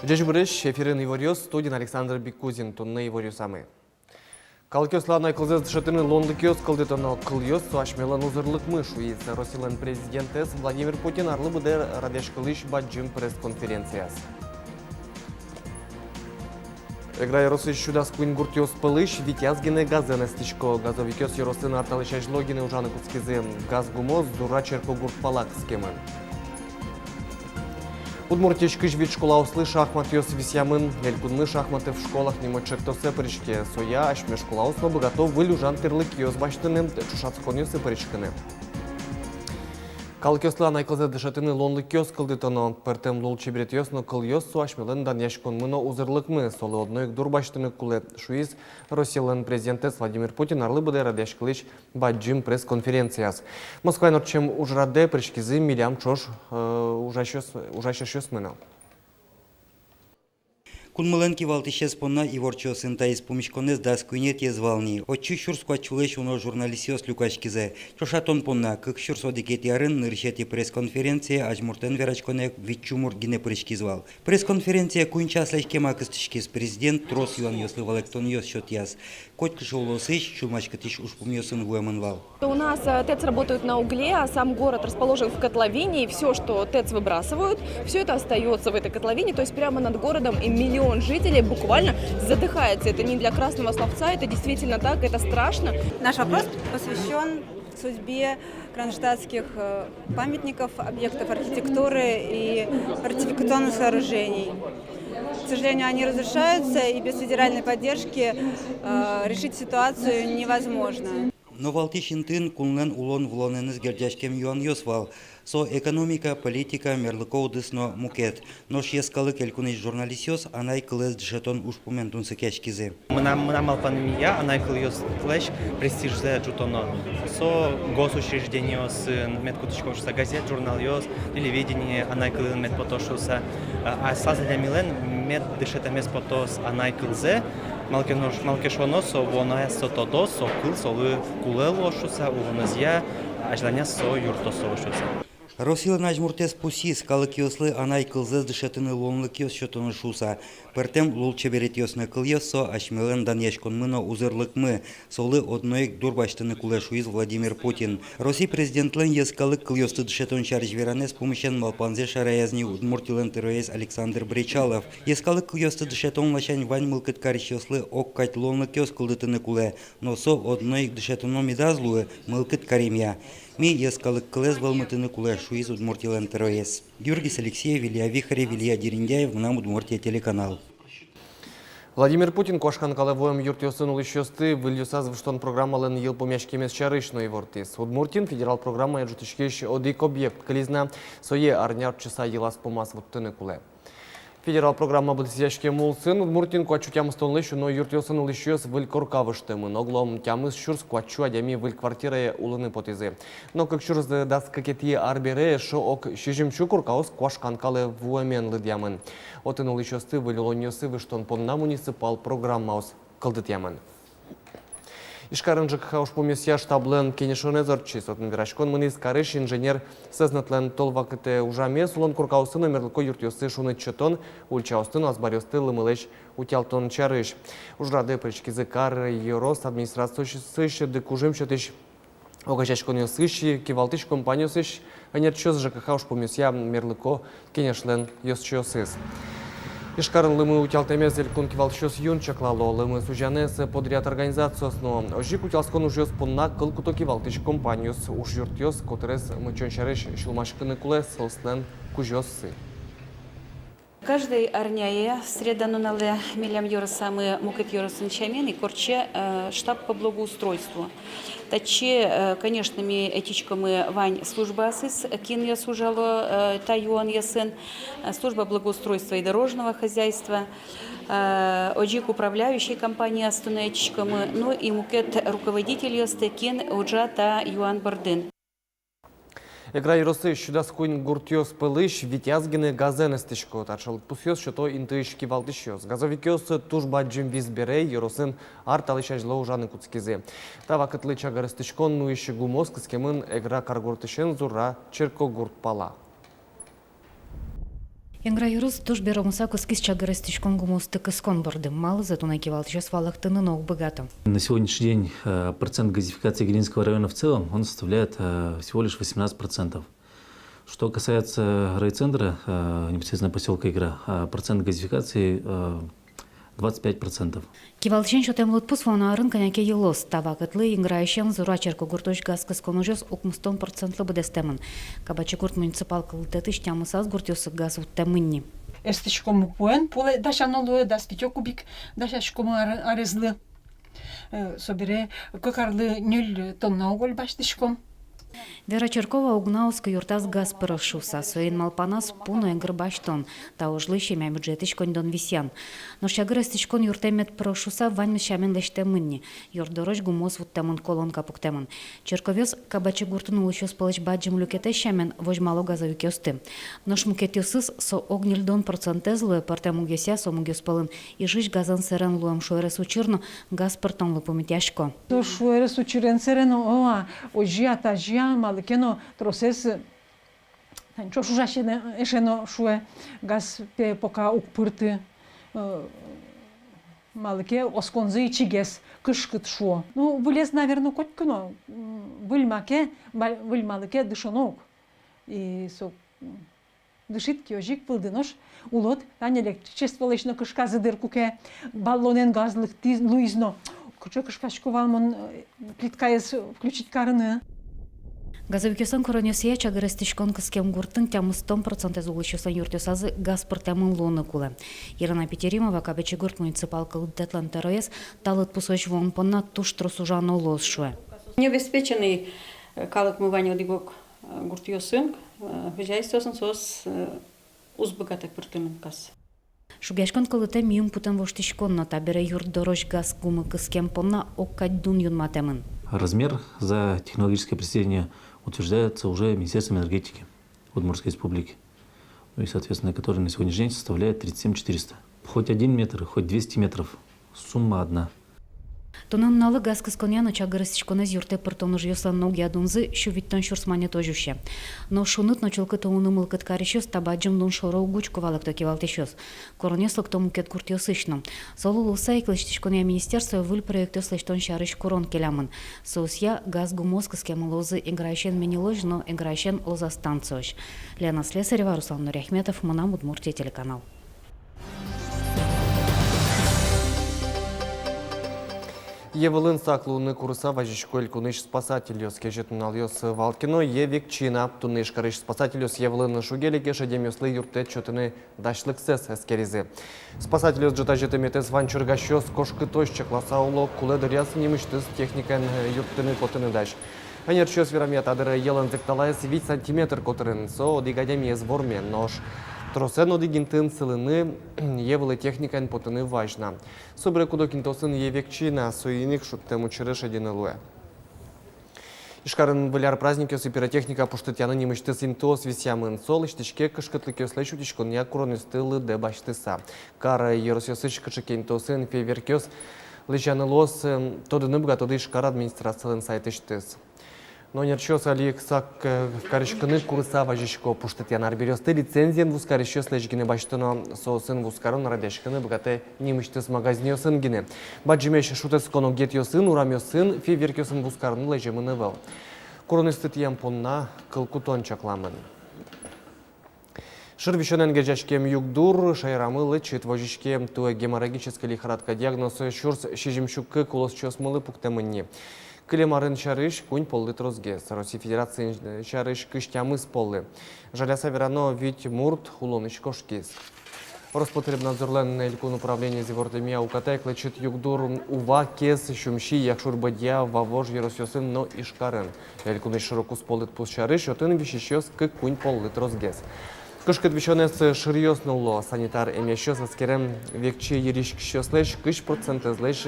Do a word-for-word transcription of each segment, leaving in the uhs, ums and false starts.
Ӟечбуресь! Эфирын иворъёс, студиын Александр Бикузин. Туннэ иворъёсамы. Калыкъёслы анай кылзэс дышетыны луонлыкъёс кылдытоно. Кылъёс — со асьмелэн узырлыкмы, шуиз Россилэн президентэз Владимир Путин арлы быдэ радъяськылӥсь бадӟым пресс-конференцияз. Эгра ёросысь сю дас куинь гуртъёс пӧлысь витьяз гинэ газэн эстӥсько. Газовикъёс ёросын ар талэсь азьло гинэ ужаны кутскизы. Газ гумыос Зура черкогурт пала кыскемын. Удмуртиысь кызь вить школаослы шахматъёс висъямын. Элькунмы «Шахматы в школах» нимо ӵектосэ пыриське. Соя асьме школаос но быгато выль ужан тӥрлыкъёс басьтыны, ӵошатсконъёсы пыриськыны. Калыкъёслы анай кылзэс дышетыны луонлыкъёс кылдытоно. Пӧртэм лулчеберетъёс но кылъёс — со асьмелэн данъяськонмы но узырлыкмы, солы одно ик дур басьтыны кулэ, шуиз Россилэн президентэз Владимир Путин арлы быдэ радъяськылӥсь бадӟым пресс-конференцияз. Москваын ортчем ужрадэ пыриськизы милям ӵош, э, ужась-, ужасьёсмы но. Кунмылэн кивалтӥсез понна иворчиосын таиз пумиськонэз дас куинетӥез вал ни. Отчы сюрс куатьсюлэсь уно журналистъёс люкаськизы. Ӵошатон понна кык сюрс одӥгетӥ арын нырысетӥ пресс-конференцие азьмуртэн вераськонэ вить сю мурт гинэ пыриськиз вал. Пресс-конференция куинь часлэсь кема кыстӥськиз. Президент трос юанъёслы валэктонъёс сётъяз. Котькыӵе улосысь сюлмаськытӥсь ужпумъёсын вуэмын вал. У нас, э, ТЭЦ работают на угле, а сам город расположен в котловине, и всё, что ТЭЦ выбрасывают, всё это остаётся в этой котловине, то есть прямо над городом, и миллион жителей буквально задыхается. Это не для красного словца, это действительно так, это страшно. Наш вопрос посвящён судьбе кронштадтских, э, памятников, объектов архитектуры и фортификационных сооружений. К сожалению, они разрушаются, и без федеральной поддержки, э, решить ситуацию невозможно. Но валтӥсь интыын кунлэн улон-вылонэныз герӟаськем юанъёс вал. Со экономика, политика, мерлыко удыс но мукет. Нош Йӧскалык Элькунысь журналистъёс анай кылэз дышетон ужпумен тунсыкъяськизы. Мынам, мынам малпанмея, анай кылъёслэсь престижзэ ӝутоно. Со госучреждениосын мед кутӥсько шуыса, газет, журналъёс, телевидение анай кылын мед потоз шуыса. А, а аслаз адямилэн мед дышетэмез потоз анай кылзэ, малы ке нош, малы ке шуоно, со вуоно ай со тодоз, со кыл солы кулэ луоз шуыса, улонэзъя азьланяз со юрттоз солы шуыса. Россилэн азьмуртэз пусйиз, калыкъёслы анай кылзэс дышетыны луонлыкъёс сётоно шуыса. Пӧртэм лулчеберетъёс но кылъёс — со асьмелэн данъяськонмы но узырлыкмы, солы одно ик дур басьтыны кулэ, шуиз Владимир Путин. Росси президентлэн йӧскалык кылъёсты дышетон сярысь веранэз пумысен малпанзэ шараяз ни Удмуртилэн тӧроез Александр Бречалов. Йӧскалык кылъёсты дышетон ласянь вань мылкыд карисьёслы огкадь луонлыкъёс кылдытыны кулэ, но со одно ик дышетоно медаз луы, мылкыд каремъя. Ми йӧскалык кылэз вӧлмытыны кулэ, шуиз Удмуртилэн тӧроез. Георгий Алексеев, Илья Вихарев, Илья Дерендяев, «Мынам Удмуртие» телеканал. Владимир Путин куашкан калэ вуэм юртъёсын улӥсьёсты выльёсаз выжтон программалэн йылпумъяськемез сярысь но ивортӥз. Удмуртиын федерал программая ӝутӥськись одӥг объект кылиз на, сое арня ортчыса йылаз-пумаз вуттыны кулэ. Федерал программа быдэсъяськем улсын Удмуртиын куать сю тямыстонлэсь уно юртъёсын улӥсьёс выль корка выжтэмын. Оглом тямыс сюрс куать сю адями выль квартирае улыны потӥзы. Но кык сюрс дас кыкетӥ ар бере эшшо ог сизьым сю коркаос куашкан калэ вуэмен лыдъямын. Отын улӥсьёсты выль улонниосы выжтон понна муниципал программаос кылдытъямын. Ижкарын ЖКХ ужпумъёсъя штаблэн кенешонэз ортчиз. Отын вераськон мынӥз карысь инженер сӧзнэтлэн тол вакытэ ужамез, улон коркаосы но мерлыко юртъёсы шуныт сётон, ульчаосты но азбаръёсты лымылэсь утялтон сярысь. Ужрадэ пыриськизы кар, ёрос администрациосысь, дыкужым сётӥсь огазеяськонъёсысь, кивалтӥсь компаниосысь ӧнерчиос, ЖКХ ужпумъёсъя мерлыко кенешлэн ёзчиосыз. Ижкарын лымы утялтэмез элькун кивалтӥсьёс юн чаклало, лымы сузянэз подряд организациос но. Озьы ик утялтскон ужъёс понна кыл куто кивалтӥсь компаниос. Ужъюртъёс котырез мычон сярысь сюлмаськыны кулэ, соослэн кузёоссы. Каждой арняе среда нуналэ милям ёросамы мукет ёросын сямен ик ортче, э, штаб по благоустройству. Татчы, э, конечно, ми ӧтиськомы вань службаосыз, кинъёс ужало, э, та юонъёсын, э, служба благоустройства и дорожного хозяйства, э, озьы ик управляющей компанияосты но ӧтиськомы, ну и мукет руководительёсты, кин ужа та юан бордын. Эгра ёросысь сю дас куинь гуртъёс пӧлысь витьяз гинэ газэн эстӥсько. Таӵе лыдпусъёс сёто интыысь кивалтӥсьёс. Газовикъёс туж бадӟым вис бере, ёросын ар талэсь азьло ужаны кутскизы. Та вакытлы чагыр эстӥськон нуись гумыос кыскемын Эгра каргуртысен Зура черкогурт пала. Ингра ёрос туж беромыса кутскиз чагыр эстӥськон гумыосты кыскон борды. Малызэ туннэ кивалтӥсьёс валэктыны но уг быгато. На сегодняшний день, э, процент газификации Егорьинского района в целом, он составляет, э, всего лишь восемнадцать процентов. Что касается райцентра, э, непосредственно посёлка Игра, э, процент газификации, э, двадцать пять процентов. Кивалтӥсен сётэм лыдпус вуоно арын кӧня ке йылоз. Та вакытлы Инграысен Зура черкогуртозь газ кыскон ужъёс укмыстон процентлы быдэстэмын. Кабачигурт муниципал кылдытэтысь тямысаз гуртъёсы газ вуттэмын ни. Эстӥськом пуэн, пу дасяно луэ, дас витё кубик дасяськом ар-, арезлы. Э, собере кык арлы ньыль тонна уголь басьтӥськом. Вера Чиркова уг на оскы юртаз газ пыроз шуыса. Соин малпаназ пу но энгыр басьтон, та ужлы семья бюджетысь коньдон висъян. Нош чагыр эстӥськон юртэ мед пыроз шуыса ваньмыз сямен лэсьтэмын ни. Юрт дорозь гумыос вуттэмын, колонка пуктэмын. Черковъёс Кабачигуртын улӥсьёс пӧлысь бадӟым люкетэз сямен возьмало газовикъёсты. Нош мукетъёсыз со ог ньыльдон процентэз луэ, пӧртэм мугъёсъя со мугъёс пӧлын Ижысь газэн сэрен луэм шуэрес учыр но газ пыртонлы пумитъясько. Со шуэрес учырен сэрен, о, а, озьы-а, тазьы-а, малы ке но тросэз, тани ӵош ужась эше но шуэ, газ, пе, пока уг пырты, э, малы ке осконзы ичигес, кышкыт шуо. Ну, вылез, наверно, котьку но, м, выль маке, ма-, выль малы ке дышоно ук. И со, м, дышид ке, озьы ик вылды. Нош улод, тани электричестволэсь но кышказы дыр, куке баллонэн газ лыктӥз, луиз но. Кыӵе кышкасько вал мон, э, плиткаез включить карыны. Газовикъёслэн куронъёсъя чагыр эстӥськон кыскем гуртын тямыстон процентэз улӥсьёслэн юртъёсазы газ пыртэмын луыны кулэ. Елена Петеримова, Кабачигурт муниципал кылдытэтлэн тӧроез, та лыдпусозь вуон понна туж трос ужано луоз, шуэ. Необеспеченный, э, калыкмы вань одӥг-ог, э, гуртъёсын, э, хозяйствоосын, соос, э, уз быгатэ пыртыны газ. Шугъяськон кылдытэм юн путэм воштӥськон но. Табере юрт дорозь газ гумы кыскем понна ог кадь дун юнматэмын. Размер за технологическое присоединение утверждается уже Министерством энергетики Удмуртской Республики, ну и, соответственно, который на сегодняшний день составляет тридцать семь четыреста. Хоть один метр, хоть двести метров, сумма одна. Туннэ нуналлы газ кысконъя но чагыр эстӥськонэз юртэ пыртон ужъёслэн огъя дунзы сю витьтон сюрс манетозь усе. Но шуныт но чылкыт улыны мылкыд карисьёс та бадӟым дун шоры уг учко, валэкто кивалтӥсьёс. Куронъёс лыкто мукет гуртъёсысь но. Со луыса ик лэсьтӥськонъя министерствое выль проектъёс лэсьтон сярысь курон келямын. Соосъя газ гумыос кыскемын луозы Инграысен Менилозь но Инграысен Лоза станциозь. Лена Слесарева, Руслан Нуриахметов, «Мынам Удмуртие» телеканал. Йӧ вылын сак луыны курыса вазисько элькунысь спасательёс. Кезьыт нуналъёс вал ке но, йӧ векчи на. Туннэ Ижкарысь спасательёс йӧ вылын шуг-секыт адямиослы юрттэт сётыны дасьлыксэс эскеризы. Спасательёс ӝытазе тыметэз вань чорыгасьёс кошкытозь чакласа уло, кулэ дыръяз нимысьтыз техникаен юрттыны потыны дась. Ӧнерчиос верамъя, та дыре йӧлэн зӧкталаез вить сантиметр котырын, со одӥг адямиез вормем, нош тросэн одӥг интыын сылыны йӧ вылэ техникаен потыны вазь на. Собере куд-ог интыосын йӧ векчи на, соин ик шудтэм учыре шедьыны луэ. Ижкарын Выль ар праздникъёсы пиротехника пуштытъяны нимысьтыз интыос висъямын. Со лэсьтӥське кышкытлыкъёслэсь утиськонъя куронъёсты лыдэ басьтыса. Кар ёросъёсысь кыӵе ке интыосын фейерверкъёс лэзьяны луоз, эм, тодыны быгатоды Ижкар администрацилэн сайтысьтыз. Но ӧнерчиос али ик сак, э, кариськыны курыса вазисько. Пуштытъян арбериосты лицензиен вузкарисьёслэсь гинэ басьтоно, соосын вузкарон радъяськыны быгатэ нимысьтыз магазинъёсын гинэ. Бадӟымесь шутэтскон огъетъёсын, урамъёсын фейерверкъёсын вузкарыны лэземын ӧвӧл. Куронъёсты тӥям понна кыл кутон чакламын. Шыр висёнэн герӟаськем югдур шаерамы лэчыт возиське. Туэ геморрагической лихорадка диагноз сюрс сизьымсю кык улосчиосмылы пуктэмын ни. Кылем арын сярысь куинь поллы тросгес. Россия Федерациын сярысь кызь тямыс поллы. Жаляса верано, вить мурт улонысь кошкиз. Роспотребнадзорлэн элькун управлениез ивортэмъя, уката ик лэчыт югдур Ува, Кез, Сюмси, Якшур-Бӧдья, Вавож ёросъёсын но Ижкарын. Элькунысь шыро-куспо лыдпус сярысь, отын висисьёс кык-куинь поллы тросгес. Кышкыт висёнэз шыръёс нулло. Санитар эмъясьёс эскерем векчи йырсиськисьёслэсь кызь процентэзлэсь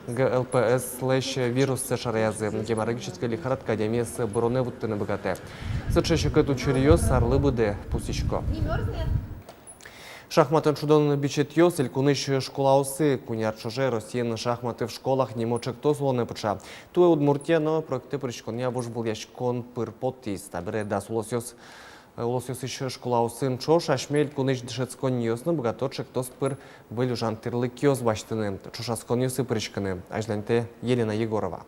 ГЛПС-лэсь вируссэ шараязы. Геморрагической лихорадка адямиез быронэ вуттыны быгатэ. Сыӵе секыт учыръёс арлы быдэ пусйисько. Шахматэн шудон бичетъёс элькунысь школаосы. Куинь ар ӵоже Россиын «Шахматы в школах» нимо ӵектос улонэ пыӵа. Туэ Удмуртия но проектэ пыриськонъя вожвылъяськон пыр потӥз. Табере дас улосъёс Улосъёсысь школаосын ӵош асьме элькунысь дышетсконниос но быгато ӵектос пыр выль ужан тӥрлыкъёс басьтыны, ӵошатсконъёсы пыриськыны. Азьланьтэ Елена Егорова.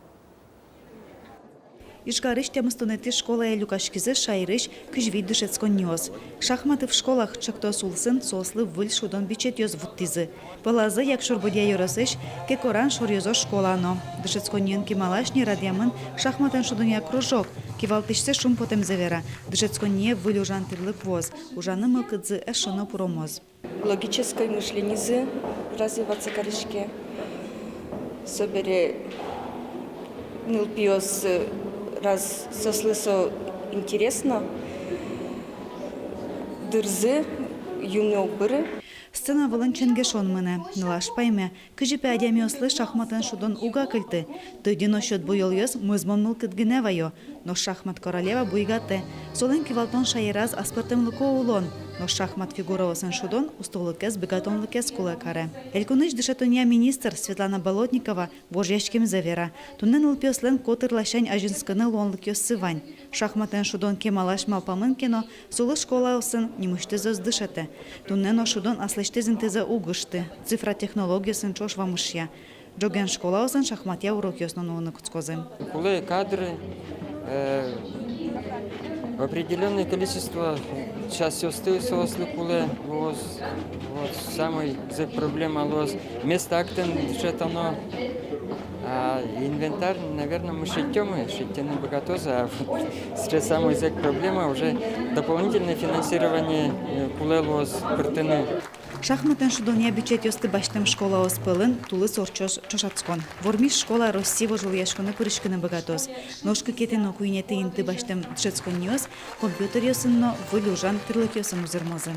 Ижкарысь тямыстонэтӥ школае люкаськизы шаерысь кызь вить дышетсконниос. «Шахматы в школах» ӵектос улсын соослы выль шудон бичетъёс вуттӥзы. Пӧлазы Якшур-Бӧдья ёросысь Кекоран шоръёзо школа но. Дышетсконниен кемалась ни радъямын шахматэн шудонъя кружок. Кивалтӥсьсы шумпотэмзэ вера: дышетсконние выль ужан тӥрлык вуоз, ужаны мылкыдзы эшшо но пуромоз. Логической мышленизы развиваться кариське. Собере нылпиос, э, раз соослы со интересно, дырзы юны уг быры. Сцена вылын ченгешон мынэ, нылаш пайме: кызьы пе адямиослы шахматэн шудон уг акыльты. Тӧдьы но сьӧд буёлъёс мызмон мылкыд гинэ ваё. Но «Шахмат королева» буйгатэ. Солэн кивалтон шаераз аспӧртэмлыко улон. Но шахмат фигураосын шудон устолыкез, быгатонлыкез кулэ каре. Элькунысь дышетонъя министр Светлана Болотникова вожъяськемзэ вера: туннэ нылпиослэн котыр ласянь азинскыны луонлыкъёссы вань. Шахматэн шудон кемалась малпамын ке но, солы школаосын нимысьтыз ӧз дышетэ. Туннэ но шудон аслэсьтыз интызэ уг ышты, цифра технологиосын ӵош вамышъя. Ӝоген школаосын шахматъя урокъёс но нуыны кутскозы. Кулэ кадры, э, определённое количество часъёсты соослы кулэ луоз. Вот самой зӧк проблема луоз. Место актэн дышетоно, а инвентарь, наверно, мы шедьтёмы, шедьтыны быгатозы, а вот сейчас самой зӧк проблема — уже дополнительное финансирование, э, кулэ луоз пыртыны. Шахматэн шудонъя бичетъёсты басьтэм школаос пӧлын тулыс ортчоз ӵошатскон. Вормись школа Россия вожвылъяськонэ пыриськыны быгатоз. Нош кыкетӥ но куинетӥ инты басьтэм дышетсконниос компьютеръёсын но выль ужан тӥрлыкъёсын узырмозы.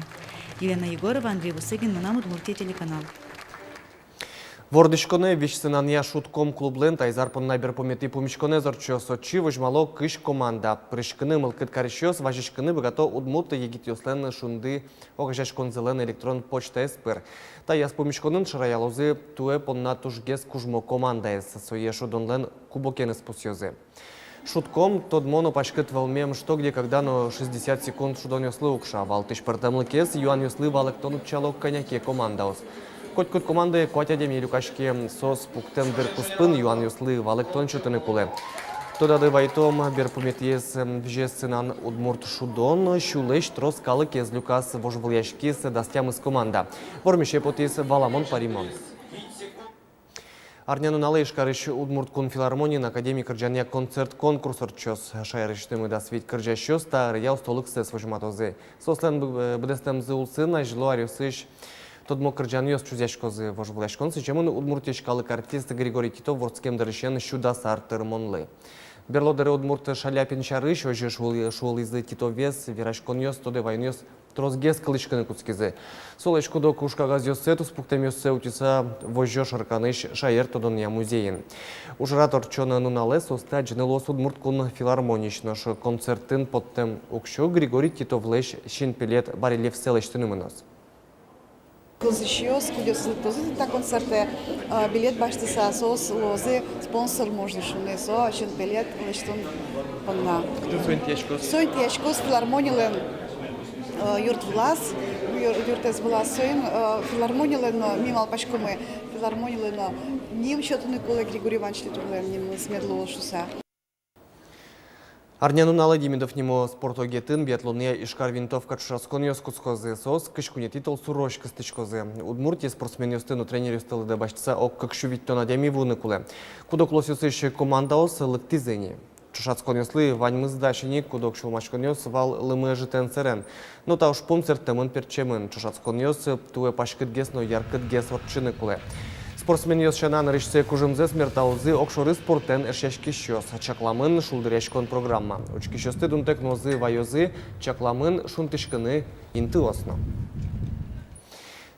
Елена Егорова, Андрей Бусыгин, «Мынам Удмуртие» телеканал. Вордӥськонэ визь сынанъя «Шудком» клублэн таиз ар понна берпуметӥ пумиськонэз ортчоз. Отчы возьмало кызь команда. Пыриськыны мылкыд карисьёс вазиськыны быгато удмурт егитъёслэн «Шунды» огазеяськонзылэн электрон почтаез пыр. Таяз пумиськонын шараялозы туэ понна тужгес кужмо командаез, сое шудонлэн кубокеныз пусъёзы. «Шудком» — тодмо но паськыт вӧлмем «Что? Где? Когда?» но «Шестьдесят секунд» шудонъёслы укша. Валтӥсь пӧртэмлыкез — юанъёслы валэктон утчало кӧня ке командаос. Котькуд командае куать адями люкаське. Соос пуктэм дыр куспын юанъёслы валэктон сётыны кулэ. Тодады вайытом, берпуметӥез визь сынан удмурт шудон сюлэсь трос калыкез люказ. Вожвылъяськиз дас тямыс команда. Вормисе потӥз валамон-паримон. Арнянуналэ Ижкарысь Удмурт кун филармониын академи кырӟанъя концерт-конкурс ортчоз. Шаерысьтымы дас вить кырӟасьёс та ӧръя устолыксэс возьматозы. Соослэн бы-, быдэстэмзы улсын азьло аръёсысь тодмо кырӟанъёс чузъяськозы. Вожвылъяськон сӥземын Удмуртиысь калык артист Григорий Титов вордскем дырысен сю дас ар тырмонлы. Берло дыре удмурт Шаляпин сярысь озьы шуыл-, шуылӥзы Титовез, вераськонъёс, тодэ ваёнъёс тросгес кылӥськыны кутскизы. Солэсь куд-ог ужкагазъёссэ, туспуктэмъёссэ утьыса возё Шарканысь шаертодонъя музейын. Ужрад ортчон нуналэ соосты адӟыны луоз Удмурт кун филармониысь. Нош концертын поттэм уксё Григорий Титовлэсь синпелет барельефсэ лэсьтыны мыноз. Кылзӥсьёс, кудъёсыз лыктозы та концертэ, э, билет басьтыса, соос луозы спонсор, можно шуыны, со синпелет лэсьтон понна. Кытын со интыяськоз? Со интыяськоз филармонилэн, э, юрт вылаз, юр-, юртэз вылаз. Соин, э, филармонилэн но, ми малпаськомы, филармонилэн но ним сётыны кулэ, Григорий Иванович Титовлэн нимыз мед луоз шуыса. Арнянуналэ Демидов нимо спорт огетын биатлонъя «Ижкар винтовка» ӵошатсконъёс кутскозы. Соос кызь куинетӥ толсурозь кыстӥськозы. Удмуртие спортсменъёсты но тренеръёсты лыдэ басьтыса ог кык сю витьтон адями вуыны кулэ. Куд-ог улосъёсысь командаос лыктӥзы ини. Ӵошатсконъёслы ваньмыз дась ини, куд-ог сюлмаськонъёс вал лымы ӧжытэн сэрен. Но та ужпум сэрттэмын-пертчемын. Ӵошатсконъёс туэ паськытгес но яркытгес ортчыны кулэ. Спортсменъёс сяна, нырысьсэ кужымзэс мерталозы огшоры спортэн эшъяськисьёс. Чакламын шулдыръяськон программа. Учкисьёсты дунтэк нуозы, ваёзы, чакламын шунтӥськыны интыос но.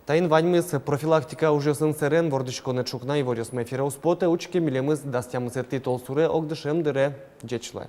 Таин ваньмыз. Профилактика ужъёсын сэрен вордӥськонэ ӵукна иворъёсмы эфире уз потэ. Учке милемыз дас тямысэтӥ толсуре огдышем дыре. Ӟеч луэ.